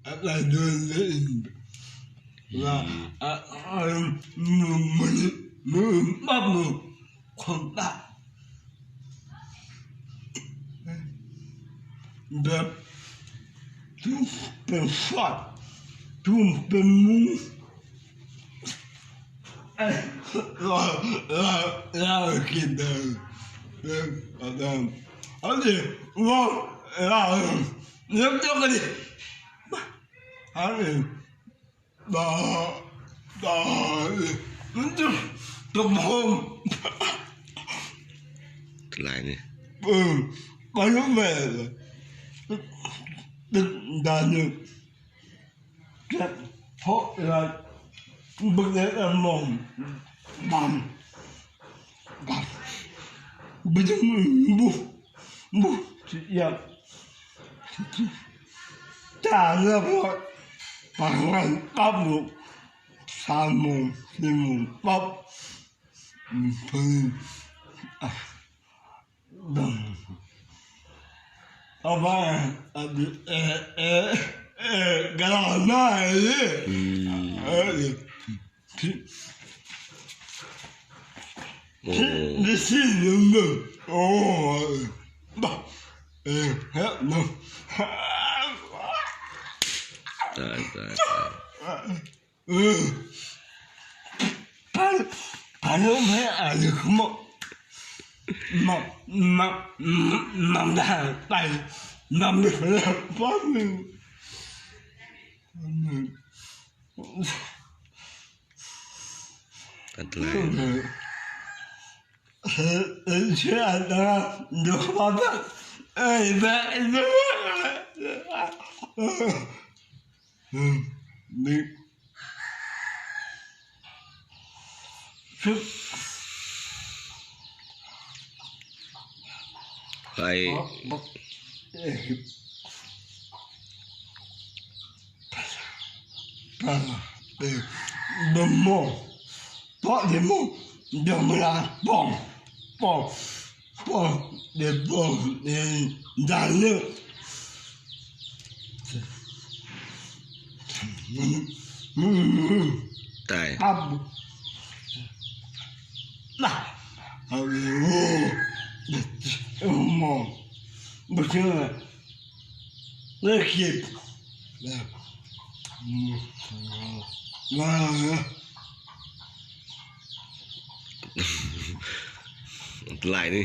ລະເດີນເລີຍ ລະ ອືມ ອາ ອາ ມື ມື ມືປັບມື ຄົນປະ ແບບ ທຸບເປັນຟາດ ທຸບເປັນໝູ ລາວ ລາວ ລາວກິນເດີ ເດີ ອັນນີ້ ເວົ້າ ລາວ ເລີ່ມຕົ້ນກັນດິ ອັນນີ້ ດາ ດາ ມັນຈະ ຈະໂຮມ ຫຼາຍນີ້ ເອີ ໄປໂຮມແມ່ນ ດານນີ້ ເຈັບເພາະວ່າເບິ່ງແລ້ວມອງ ບາງ ບາງ ບໍ່ ບໍ່ ບໍ່ ຊິຢາກ ຈາກແລ້ວ ປະມານ ປັບ ສາມໂມງ ສີ່ໂມງ ປັບ ເພິ່ນ ເອົາມາ ເອ ເອ ເອ ກະລາໜ້າເດ້ ອືມ ເອີ ໂອ້ ນີ້ຊິເບິ່ງ ໂອ້ ບາ ເອີ ເຮັດນະ ຕາຍ ຕາຍ ຕາຍ. ເອີ ພາ ພານຸມໃຫ້ອາຍຸມາ ມາ ມາ ມາໄດ້ໄປ ນຳເດີ ປະໜຶ່ງ ປະໜຶ່ງ ອັນຕະລາຍ ເອີ ເອີ ເອີ ເຊື່ອນະ ເດີ ເອີ ແບບ ອືມ ນີ້ ໄປ ປາ ເອີ ເບິ່ງໝໍ ເພາະເດໂມ ເດີມລາ ປອງ ປອງ ປອງ ເດໂມ ເດ ດານເລີ ຕາຍ ປັບ ນະ ເອົາເລີຍ ເອົາໝໍ ບໍ່ເຊື່ອ ເລີຍຄິດ ແລ້ວ ອືມ ວ່າ ອັນຕະລາຍນີ້